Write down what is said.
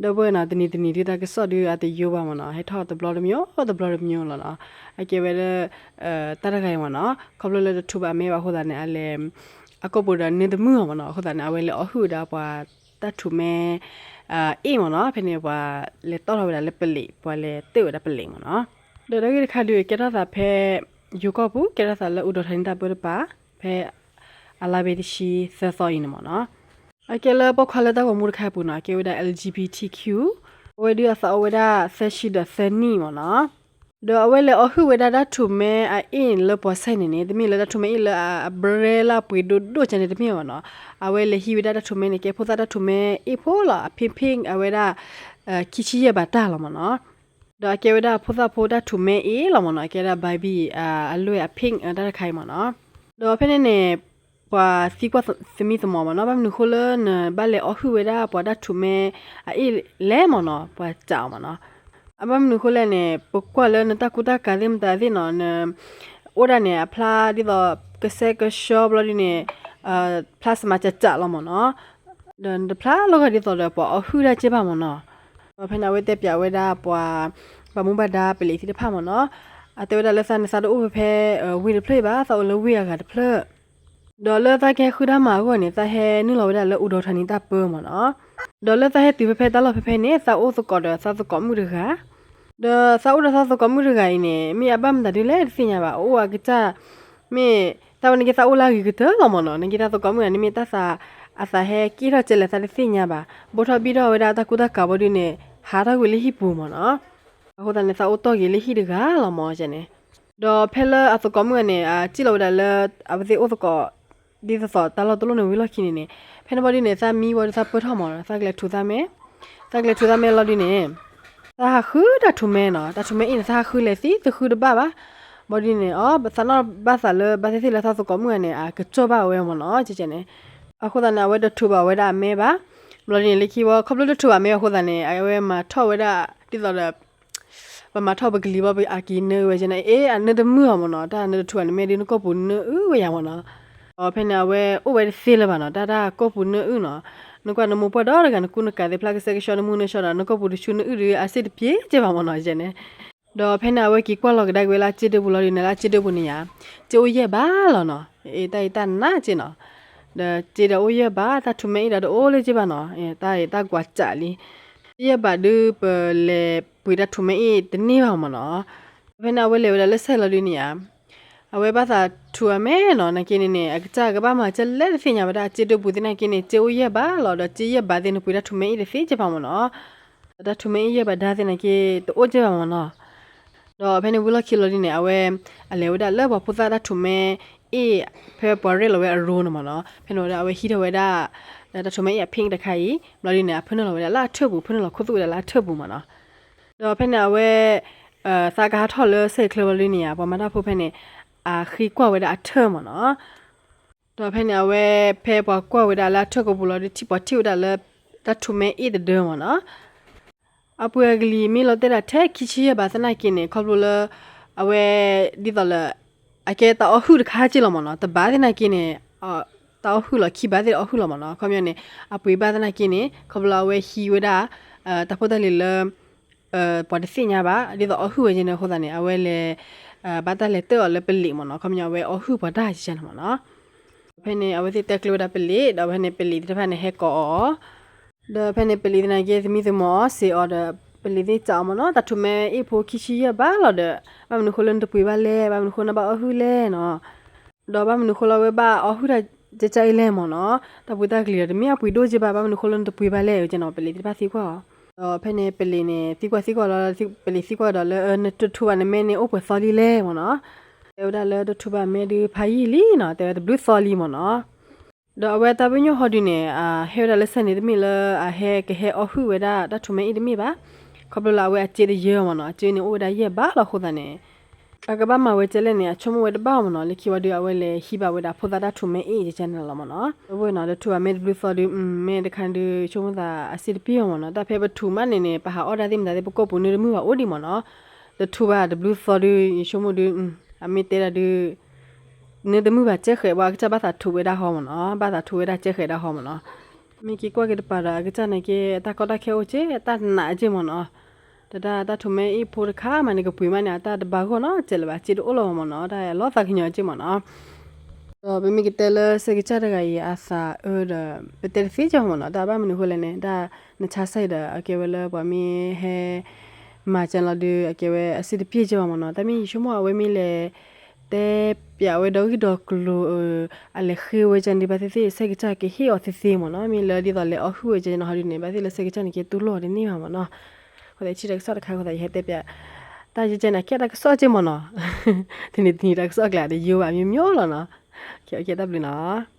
ဒီပုၢ်ဝဲၢ်နီၤ တနံၤတနံၤဒုးတၢ်ကစီၣ်ဒုးအတယိဘၣ်မ့ၢ်နီၤ, ဟဲထီၣ်တဘျီတမံၤ တဘျီတမံၤလီၤနီၤ. အကဲဝဲလၢ တၢ်တဂၤအံၤမ့ၢ်နီၤ, ခီဖျိလၢတထူးဘၣ်မ့ၢ်ဘၣ်အဃိသတးန့ၣ် အလဲၤ အကိာ်ပူၤဒီးနၢတမုာ်အီၤမ့ၢ်နီၤ, အဃိသတးန့ၣ် အဝဲလဲၤအီၣ်ဟုၣ်ဝဲဒၣ်ပှၤတၢ်ထူးမဲ အ့ၣ်မ့ၢ်နီၤ, ဖဲန့ၣ်ပှၤလဲၤတီၣ်ထီၣ်ဝဲဒၣ်လၢပလံး, ပှၤလဲၤတၢၣ်ဝဲဒၣ်ပလံးမ့ၢ်နီၤ. ဒီးတၢ်ဂ့ၢ်တခါဒုး ကဲထီၣ်သးဖဲ ယိၤကီၢ်ပူၤ, ကဲထီၣ်သးလၢအူဒီးထါနံတၢ်ပၢတပၤ, ဖဲ အလါဘ့တဆံသၢသီအံၤန့ၣ်မ့ၢ်နီၤ. အကဲလၢပိာ်ခွါလၢတၢ်ဂီၤမူတခါအပူၤနီၤ, အကဲဝဲဒၣ် L G B T Q, အဝဲဒုးအသးအိၣ်ဝဲဒၣ်သၢဆံဒီးသၢနံၣ်မ့ၢ်နီၤ. ဒီးအဝဲလဲၤအီၣ်ဟုၣ်ဝဲဒၣ်တၢ်ထူးမဲအ့ၣ်န့ၣ်လၢပှၤဆဲးန့ၣ်န့ၣ် တမ့ၢ်လၢတၢ်ထူးမဲအ့ၣ်လၢအ brand လၢအပှ့ၤဒိၣ်ဒိၣ်ကဲန့ၣ်တမ့ၢ်ဘၣ်နီၤ. အဝဲလဲၤဟံးဝဲဒၣ်တၢ်ထူးမဲန့ၣ် ကဲဖိသၣ်တၢ်ထူးမဲအ့ၣ်ဖိလီၤ, အ pink pink အဝဲဒၣ် ခံဆံယဲၢ်ဘးတၢ်လီၤမ့ၢ်နီၤ. ဒီးအကဲဝဲဒၣ်ဖိသၣ်ဖိတၢ်ထူးမဲအ့ၣ်လီၤမ့ၢ်နီၤ, အကဲဝဲဒၣ် Barbie အလွဲၢ်အ pink တၢ်တခါအံၤမ့ၢ်နီၤ. ဒီးဖဲန့ၣ်န့ၣ် ပှၤသံကွၢ်သမံသမိးမ့ၢ်နီၤ, ဘၣ်မနုၤဃိလၢနဘၣ်လဲၤအီၣ်ဟုၣ်ဝဲဒၣ်ပှၤတၢ်ထူးမဲအ့ၣ်လဲၣ်မ့ၢ်နီၤ, ပှၤစံးအီၤမ့ၢ်နီၤ. အဘၣ်မနုၤဃိလဲၣ်န့ၣ် ပကွၢ်လၢနတၢ်ကူတၢ်ကၤသ့ၣ်မတၤသ့ၣ်နီၤ, န အိၣ်ဒၣ်န့ၣ် အဖျါဒ်သိးကစဲကဆှီဘျီဒ်န့ၣ် ဖျါစမးကးကးလီၤမ့ၢ်နီၤ. ဒီးနတဖျါလီၤဂာ်ဒ်သိးဒီးပှၤအီၣ်ဟုၣ်တၢ်ကဲဘၣ်မ့ၢ်နီၤ. ဒီးဖဲန့ၣ်အဝဲတဲပၠးဝဲဒၣ်ပှၤ ဘၣ်မူဘၣ်ဒါပလံးသ့ၣ်တဖၣ်မ့ၢ်နီၤ, အတဲဝဲဒၣ်လၢသးန့ၣ် သးတအိၣ်ဖဲဖဲ ဝ့ၢ်တဖျၢၣ်အံၤဘၣ်, သးအိၣ်လၢဝ့ၢ်အဂၤတဖျၢၣ် ဒီးလၢသးကဟဲဃုတၢ်မၤအဂီၢ်န့ၣ် သးဟဲနုာ်လီၤဝဲဒၣ်လၢအူဒီးထါနံတၢ်ပၢမ့ၢ်နီၤ. ဒီးလၢသးဟဲတုၤဖဲဖဲတၢ်လီၢ်ဖဲဖဲန့ၣ် သးအိၣ်သကိးဒီးသးသကိးမုၣ်တဂၤ, ဒီးသးအိၣ်ဒီးသးသကိးမုၣ်တဂၤအံၤန့ၣ် မ့ၢ်အဘၣ်မတၤဒုလဲၣ်တသ့ၣ်ညါဘၣ်, အအိၣ်အကစၢ် မ့ၢ် သးဝဲန့ၣ်က့သးအိၣ်လၢအဂ့ၤကတၢၢ်လီၤမ့ၢ်နီၤ, နက့သးသကိးမုၣ်န့ၣ် မ့ၢ်တၢ်သး အသးဟဲက့ၢ်ထီၣ်ကဲလဲၣ်သးတသ့ၣ်ညါဘၣ်, ဘိးထီၣ်ဘံၣ်ထီၣ်ဝဲဒၣ်တၢ်ကူတၢ်ကၤဘီဒုန့ၣ် ဟးထီၣ်ကွံာ်လၢဟံၣ်ပူၤမ့ၢ်နီၤ. အဃိသတးန့ၣ် သးအိၣ်တီၢ်က့ၤလၢဟံၣ်တဂၤလီၤမ့ၢ်န့ၣ်, ဒီးဖဲလၢအသကိးမုၣ်န့ၣ် အစံၣ်လီၤဝဲဒၣ်လၢ အဝဲသ့ၣ်အိၣ်သကိး ဒ်သိးသိးတၢ်လီၢ်တလီၢ်န့ၣ်ဝံၤလီၢ်ခံန့ၣ်န့ၣ်, ဖဲန့ၣ်ဘီဒုန့ၣ် သးမံဝံၤဒီးသးပၢၢ်ထီၣ်မ့ၢ်နီၤ, သးကလဲၤထူးသးမဲ သးကလဲၤထူးသးမဲလီၤဒုန့ၣ် သးဟးဃုတၢ်ထူးမဲနီၤ, တၢ်ထူးမဲအ့ၣ်န့ၣ် သးဟးဃုလဲၤသံ သဃုတဘၣ်ဘၣ်. ဘီဒုန့ၣ် အီ သးနီၣ်ဘၣ်သးလၢဘၣ်သ့ၣ်သ့ၣ်လၢသးသကိးမုၣ်ဂၤန့ၣ် အကစီၣ်ဘၣ်ဝဲမ့ၢ်နီၤ, ကဲန့ၣ်. အဃိသတးန့ၣ် အဝဲတထူးဘၣ်ဝဲဒၣ်အမဲဘၣ်. ဘျီဒုန့ၣ် လၢခံဝဲ ခီဖျိတထူးဘၣ်အမဲအဃိသတးန့ၣ် အဝဲမၤထီၣ်ဝဲဒၣ် ဒ်သိးဒီး ပမၤထီၣ်ပကလံၤဘီ အက့ၤနၢဝဲကဲန့ၣ် အ့ အနၢတမုာ်အီၤမ့ၢ်နီၤ, တၢ်နၢတထူးဘၣ်န့ၣ် မ့ၢ်ဒုးနကိာ်ပူၤနၢအုၣ်ဝဲယၤမ့ၢ်နီၤ. ဒီးဖဲန့ၣ် အဝဲအိၣ်ဝဲတသ့လၢၤဘၣ်နီၤ, တၢ်တၢ်ကိာ်ပူၤနၢအုၣ်နီၤ. နကွၢ်နမိၢ်ပှၢ်ဒီတဂၤ နကူနကၤသ့ၣ်ဖျါ ကစဲကဆှီနမူနၢဆှီဒီး နကိာ်ပူၤတဆူနအုၣ်ဒီး အစ့ၣ်တပျ့ကဲဘၣ်မ့ၢ်နီၤ ကဲန့ၣ်. ဒီးဖဲန့ၣ် အဝဲက့ၤကွၢ်လီၤကဒါက့ၤဝဲလၢအစ့ၣ်ဒၢပူၤလီၤဒုးန့ၣ် လၢအစ့ၣ်ဒၢပူၤန့ၣ်ယါ စ့ၣ်အိၣ်ယဲၢ်ဘးလီၤနီၤ. အ့ တၢ်အံၤတၢ်နးကဲနီၤ. ဒီးစ့ၣ်ဒီးအိၣ်ယဲၢ်ဘး တၢ်ထူးမဲအ့ၣ်ဒီးတအိၣ်လၢၤကဲဘၣ်နီၤ. တၢ်အံၤတၢ်ကွၢ်စးလံ. ယဲၢ်ဘးဒုးပလဲၤပှ့ၤတၢ်ထူးမဲအ့ၣ်တန့ၢ်ဘၣ်မ့ၢ်နီၤ. ဖဲန့ၣ်အဝဲလဲၤဝဲဒၣ်လၢစဲးလီၤဒုးန့ၣ်ယါ အဝဲဘၣ်သးထူးအမဲနီၤ, နာ်က့န့ၣ်န့ၣ် အကစၢ်ကဘၣ်မၤကဲလဲၣ်တသ့ၣ်ညါဘၣ်, တၢ်အစ့ၣ်ဒၢပူၤသ့ၣ်နာ်က့န့ၣ် စ့ၣ်အိၣ်ယဲၢ်ဘးလီၤ, ဒီးစ့ၣ်ယဲၢ်ဘးသ့ၣ်နပှ့ၤတၢ်ထူးမဲအ့ၣ်တသ့ကဲဘၣ်မ့ၢ်နီၤ. ဒီးတၢ်ထူးမဲအ့ၣ်ယဲၢ်ဘးဒါသ့ၣ်နာ်က့ တအိၣ်ကဲဘၣ်မ့ၢ်နီၤ. ဒီးဖဲန့ၣ်ဝံၤလီၢ်ခံလီၤဒုးန့ၣ် အဝဲ အလဲၤဝဲဒၣ်လၢပှၤဖိသၣ်တၢ်ထူးမဲအ့ၣ် ဖဲပှၤရဲၣ်လီၤဝဲအရိန့ၣ်မ့ၢ်နီၤ. ဖဲန့ၣ်ဝဲဒၣ်အဝဲဟံးထီၣ်ဝဲဒၣ် တၢ်ထူးမဲအ့ၣ်အ pink တခါအံၤ ဘျီဒုးန့ၣ် အဖၢနုာ်လီၤဝဲဒၣ်လၢအထၢၣ်ပူၤ, ဖၢနုာ်လီၤခူသူၣ်ဝဲဒၣ်လၢအထၢၣ်ပူၤမ့ၢ်နီၤ. ဒီးဖဲန့ၣ်အဝဲ သးကဟးထီၣ်လၢစဲးချၢဘျီဒုးန့ၣ် ပှၤမၤတၢ်ဖိဖဲန့ၣ် အဃ့ကွၢ်ဝဲဒၣ်အထၢၣ်မ့ၢ်နီၤ. ဒီးဖဲန့ၣ် အဝဲဖဲပှၤကွၢ်ဝဲဒၣ်လၢအထၢၣ်ကပူၤလီၤဒုး ထံၣ်ပှၤထံၣ်ဝဲဒၣ်လၢ တၢ်ထူးမဲအ့ၣ်တဒၢမ့ၢ်နီၤ. အပှ့ၤအကလံၤမ့ၢ်လီၤတဲာ်ဒၣ်ထဲခံဆံယဲၢ်ဘးသနာ်က့န့ၣ် ခီဖျိလၢ အဝဲ ဒ်သိးလၢ အကဲတၢ်အီၣ်ဟုၣ်တခါက့လီၤမ့ၢ်နီၤ. တဘးသနာ်က့န့ၣ် တၢ်အီၣ်ဟုၣ်လီၤ, ခံဘးသ့ၣ်အီၣ်ဟုၣ်လီၤမ့ၢ်နီၤ. ခီပညီန့ၣ် အပှ့ၤဘၣ်သနာ်က့န့ၣ် ခီဖျိလၢအဝဲဟံးဝဲဒၣ် တၢ်ဖိတၢ်လံၤလၢ ပှၤတသ့ၣ်ညါဘၣ် ဒ်သိးအီၣ်ဟုၣ်ဝဲကဲန့ၣ်အဃိသတးန့ၣ် အဝဲလဲၤ ဘၣ်တၢ်လဲၤတၢၣ်အီၤလၢပလံးမ့ၢ်နီၤ, ခီပညီအဝဲအီၣ်ဟုၣ်ပှၤတၢ်ကဲန့ၣ်မ့ၢ်နီၤ. ဖဲန့ၣ် အဝဲသ့ၣ်တဲကျၢၤဝဲဒၣ်ပလံး ဒီးဖဲန့ၣ် ပလံးသ့ၣ်တဖၣ်န့ၣ် ဟဲကိးအီၤ, ဒီးဖဲန့ၣ် ပလံးသနာ်က့ သမံသမိးအီၤ စံးအီၤဒီး ပလံးသ့ၣ်စံးအီၤမ့ၢ်နီၤ, တၢ်ထူးမဲအ့ၣ်ဖိခံဆံယဲၢ်ဘးလီၤဒီး ဘၣ်မနုၤဃိလၢနတပှ့ၤဘၣ်လဲၣ်, ဘၣ်မနုၤဃိနဘၣ်အီၣ်ဟုၣ်လဲၣ်နီၤ. ဒီးဘၣ်မနုၤဃိလၢအဝဲဘၣ်အီၣ်ဟုၣ်တၢ်ကဲကဲအံၤလဲၣ်မ့ၢ်နီၤ, တၢ်ပှ့ၤတၢ်ကလံၤဒီး တမ့ၢ်အပှ့ၤဒိၣ်ကဲဘၣ်, ဘၣ်မနုၤဃိလၢနတပှ့ၤဘၣ်လဲၣ် ကဲနီၤ, ပလံးသ့ၣ်တဖၣ်သံကွၢ်အီၤ. ဒီးဖဲန့ၣ် ပလံးန့ၣ် သံကွၢ်သံကွၢ်လီၤ, ပလံးသံကွၢ်ဒီးလၢ နတထူးဘၣ်န့ၣ် မ့ၢ်န့ၣ်အိၣ်ပှဲၤသီလံလဲၣ်မ့ၢ်နီၤ. တဲဝဲဒၣ်လၢတထူးဘၣ်မဲဒုးဖးယံာ်လံနီၤ, တဲဝဲတဘျုးသီလံမ့ၢ်နီၤ. ဒီးအဝဲတၢ်ပညိၣ်ဟီဒုးန့ၣ် ဟဲဝဲဒၣ်လၢစဲးန့ၣ် တမ့ၢ်လၢအဟဲကဟဲအီၣ်ဟုၣ်ဝဲဒၣ်တၢ်ထူးမဲအ့ၣ်တမ့ၢ်ဘၣ်, ခီဖျိလၢအဝဲအစ့တယၢမ့ၢ်နီၤ, အစ့န့ၣ်အိၣ်ဝဲဒၣ်ယဲၢ်ဘးလီၤအဃိသတးန့ၣ် အကဘၣ်မၤဝဲကဲလဲၣ်န့ၣ် အဆိကမိၣ်ဝဲတဘၣ်မ့ၢ်နီၤ, လၢခံဝံၤဒီး အဝဲလဲၤဟံးဘၣ်ဝဲဒၣ်ဖိသၣ်တၢ်ထူးမဲအ့ၣ်ကဲန့ၣ်လီၤမ့ၢ်နီၤ. အဝဲနီၤ တထူးဘၣ်မဲတဘျုးသီဒုး မ့ၢ်တခါဒုး ဆိကမိၣ်သးအစ့တပ့ၢ်အီၤမ့ၢ်နီၤ, တၢ်ဖဲပထူးမးန့ၣ်န့ၣ် ပဟးအီၣ်တၢ်သ့ၣ်မတၤသ့ၣ် ပကိာ်ပူၤနၢတမုာ်ဘၣ်အိၣ်ဒံးမ့ၢ်နီၤ. တထူးဘၣ်တဘျုးသီဒုး ယဆိကမိၣ်ဒုး အမ့ၢ်တဲဒၣ်ဒုး နၢတမုာ်ဘၣ်ကဲဃဲးဘၣ် အကစၢ်ဘၣ်သးထူးဝဲဒၣ်ဟီမ့ၢ်နီၤ, ဘၣ်သးထူးဝဲဒၣ်ကဲဃဲးဒၣ်ဟီမ့ၢ်နီၤ. မ့ၢ်က့ၤကွၢ်က့ၤတပၤဒီး အကစၢ်န့ၣ်က့ အတၢ်ကီတၢ်ခဲအိၣ်က့ အတၢ်နာ်က့မ့ၢ်နီၤ. တၢ်တၢ်ထူးမဲအ့ၣ်ဖိတခါမးန့ၣ် ကပှ့ၤမးန့ၣ် အတၢ်တဘၣ်ဂီၢ်နီတစဲးလၢၤဘၣ်, စ့တအိၣ်လၢၤမ့ၢ်နီၤ, တၢ်လီၤသးကညီၤက့မ့ၢ်နီၤ. ဒီးပမ့ၢ်ကတဲလၢစဲးကစၢ်တဂၤအံၤအသးအၢဒီး ပတဲတသ့က့မ့ၢ်နီၤ, တၢ်ဘၣ်မနုၤအဃိလဲၣ်န့ၣ် တၢ်နဆါဆါအံၤဒီး အကဲဝဲလၢပှၤမ့ၢ်ဟဲ မၤကလီၤဒုး အကဲဝဲအဆင်တပြေက့ဘၣ်မ့ၢ်နီၤ. တၢ်မ့ၢ်ယဆိကမိၣ်အဝဲမ့ၢ်လဲၤ တဲပျးဝဲဒီဂ့ၢ်ဒီကျိၤ အလဲၤဃ့ဝဲကန့ၣ် ဘၣ်သ့ၣ်သ့ၣ် စဲးကစၢ်ကဟ့ၣ်အီၤသ့သ့မ့ၢ်နီၤ. မ့ၢ်လၢဒ်သိးလဲၤအီၣ်ဟုၣ်ဝဲကန့ၣ်ဟီဒုးန့ၣ် ဘၣ်သ့ၣ်လၢစဲးကစၢ်န့ၣ်က့တူၢ်လိာ်အီၤတန့ၢ်ဘၣ်မ့ၢ်နီၤ. အဃိသတး ဆံတၢ်ကစီၣ်တခါအဃိသတး ယဟဲတဲပျး တၢ်ယကဲန့ၣ် အကဲတၢ်ကစီၣ်က့မ့ၢ်နီၤ. တနံၤတနံၤတၢ်ကစီၣ်ကျဲးဒီးယိဘၣ်မ့ၢ်မ့ၢ်လီၤနီၤ. ကဲတၢ်ဘျုးနီၤ.